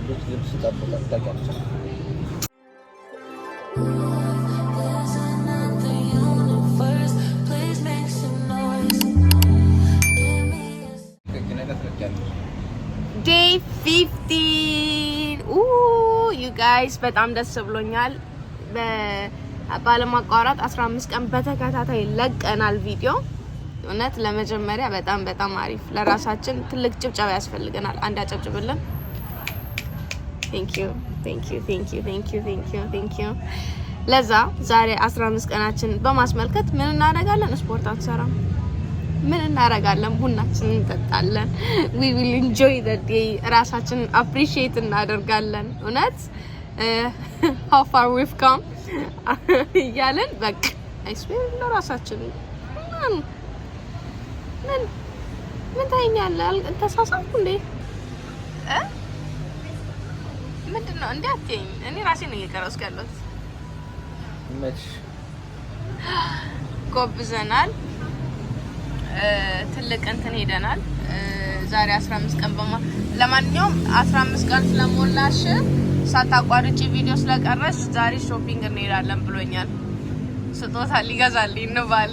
ልጆች ልብስ ጠብቀን ታውቂያለሽ። There's another universe. Please make some noise. Give me a ነገር ትለቂያለሽ። Day 15, you guys፣ በጣም ደስ ብሎኛል። ባለማቋረጥ 15 ቀን በተከታታይ ለቀናል ቪዲዮ። እውነት ለመጀመሪያ በጣም በጣም አሪፍ። ለራሳችን ትልቅ ጭብጨባ ያስፈልገናል። አንድ አጨብጭብልን። Thank you, thank you, thank you, thank you, thank you, thank you። ለዛ ዛሬ 15 ቀናችን በማስመልከት ምን እናደርጋለን? ስፖርት አንሰራም። ምን እናደርጋለን? ቡናችንን እንጠጣለን። We will enjoy the day። ራሳችንን appreciate እናደርጋለን። እውነት how far we've come እያለን በቃ I swear ለራሳችን ምን ምን ምን ታይኛለህ? ተሳሳትኩ እንዴ? እ ምንድን ነው እንዴ? አትይኝ። እኔ ራሴ ነው እየቀረጽኩ ያለሁት። ይመችሽ። ጎብዘናል። ትልቅ እንትን ሄደናል። ዛሬ 15 ቀን በማ ለማንኛውም 15 ቀን ስለሞላሽ ሳታቋርጪ ቪዲዮ ስለቀረሽ ዛሬ shopping እንሄዳለን ብሎኛል። ስጦታ ሊገዛልኝ ነው ባሌ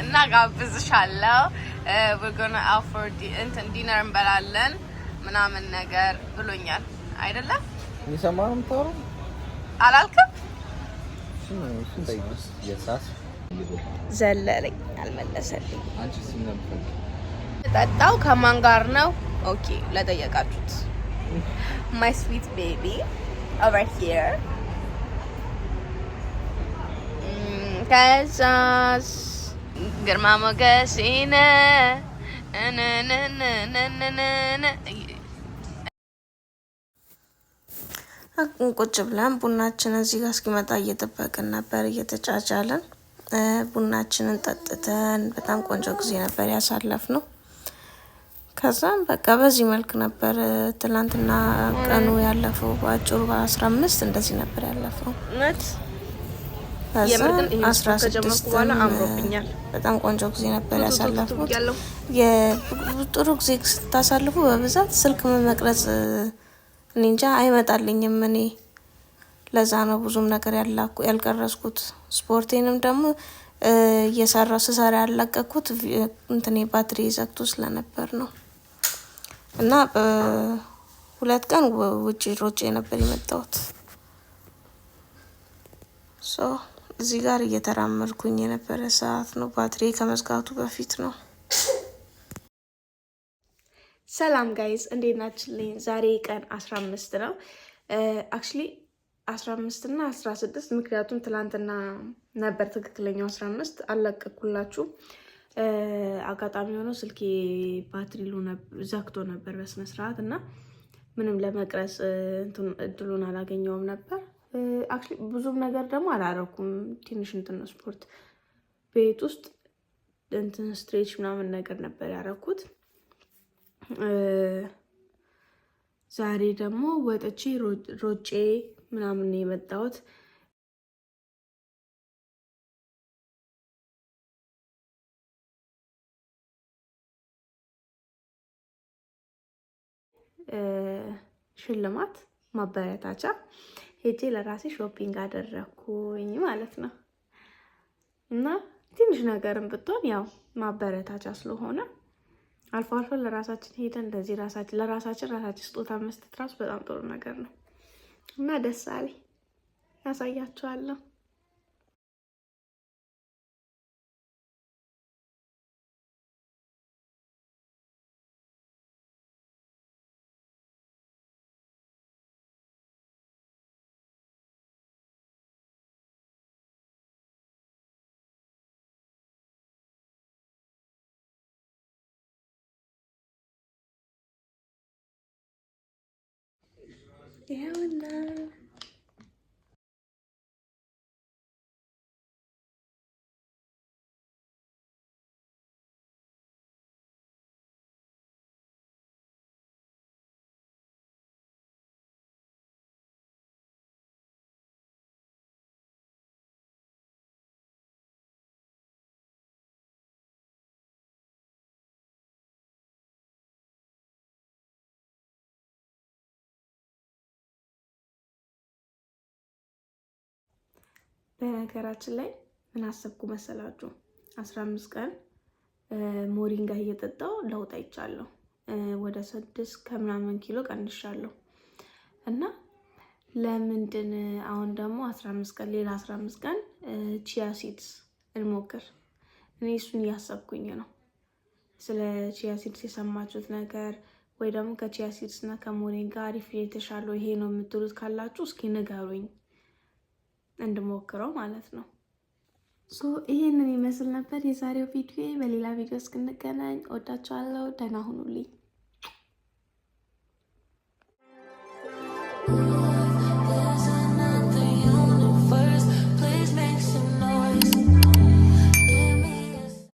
እና ጋብዝሻለሁ። We're gonna out for እንትን dinner እንበላለን ምናምን ነገር ብሎኛል። አይደለም? የሚሰማ ነው የምታወራው? አላልክም? እሱን ጠይቂው። የሳስ ዘለለኝ፣ አልመለሰልኝ። አንቺ እሱን ነው የምትፈልጊው? ጠጣው ከማን ጋር ነው? Okay፣ ለጠየቃችሁት my sweet baby over here። ከዛስ ግርማ ሞገሴነ እነነነነነነ ቁጭ ብለን ቡናችንን እዚህ ጋር እስኪመጣ እየጠበቅን ነበር፣ እየተጫጫለን ቡናችንን ጠጥተን በጣም ቆንጆ ጊዜ ነበር ያሳለፍነው። ከዛም በቃ በዚህ መልክ ነበር ትላንትና ቀኑ ያለፈው። በአጭሩ በ15 እንደዚህ ነበር ያለፈው። እውነት ከዛ የምር ግን ይሄን አስራ ስፖርት ከጀመርኩ በኋላ ስድስትም አምሮብኛል። በጣም ቆንጆ ጊዜ ነበር ቱቱቱ ያሳለፍኩት። ብያለሁ። ጥሩ ጊዜ ስታሳልፉ በብዛት ስልክ መቅረጽ እኔ እንጃ አይመጣልኝም። እኔ ለዛ ነው ብዙም ነገር ያልቀረጽኩት። ስፖርቴንም ደግሞ እየሰራው ስሰራ ያለቀኩት እንትኔ ባትሪ ዘግቶ ስለነበር ነው። እና 2 ቀን ውጪ ሮጬ ነበር የመጣሁት። So እዚህ ጋር እየተራመድኩኝ የነበረ ሰዓት ነው። ባትሪ ከመዝጋቱ በፊት ነው። ሰላም guys፣ እንዴት ናችሁልኝ? ዛሬ ቀን 15 ነው። Actually 15 እና 16፣ ምክንያቱም ትላንትና ነበር ትክክለኛው 15፣ አልለቀኩላችሁ። አጋጣሚ ሆኖ ስልኬ ባትሪ ዘግቶ ነበር በስነ ስርዓት እና ምንም ለመቅረጽ እድሉን አላገኘውም ነበር። Actually ብዙም ነገር ደግሞ አላረኩም። ትንሽ እንትን ነው፣ ስፖርት ቤት ውስጥ እንትን stretch ምናምን ነገር ነበር ያረኩት። ዛሬ ደግሞ ወጥቼ ሮጬ ምናምን ነው የመጣሁት። ሽልማት ማበረታቻ ሄጄ ለራሴ shopping አደረግኩኝ ማለት ነው። እና ትንሽ ነገርም ብትሆን ያው ማበረታቻ ስለሆነ አልፎ አልፎ ለራሳችን ሄደን እንደዚህ ራሳችን ለራሳችን ራሳችን ስጦታ መስጠት ራሱ በጣም ጥሩ ነገር ነው እና ደስ አለኝ። ያሳያችኋለሁ። ይኸውና። በነገራችን ላይ ምን አሰብኩ መሰላችሁ? 15 ቀን ሞሪንጋ እየጠጣው ለውጥ አይቻለሁ። ወደ 6 ከምናምን ኪሎ ቀንሻለሁ። እና ለምንድን አሁን ደግሞ 15 ቀን፣ ሌላ 15 ቀን chia seeds እንሞክር? እኔ እሱን እያሰብኩኝ ነው። ስለ chia seeds የሰማችሁት ነገር ወይ ደግሞ ከ chia seeds እና ከሞሪንጋ አሪፍ የተሻለው ይሄ ነው የምትሉት ካላችሁ እስኪ ንገሩኝ፣ እንድሞክረው ማለት ነው። So ይሄንን ይመስል ነበር የዛሬው ቪዲዮ። በሌላ ቪዲዮ እስክንገናኝ ወዳችኋለሁ። ደህና ሁኑልኝ።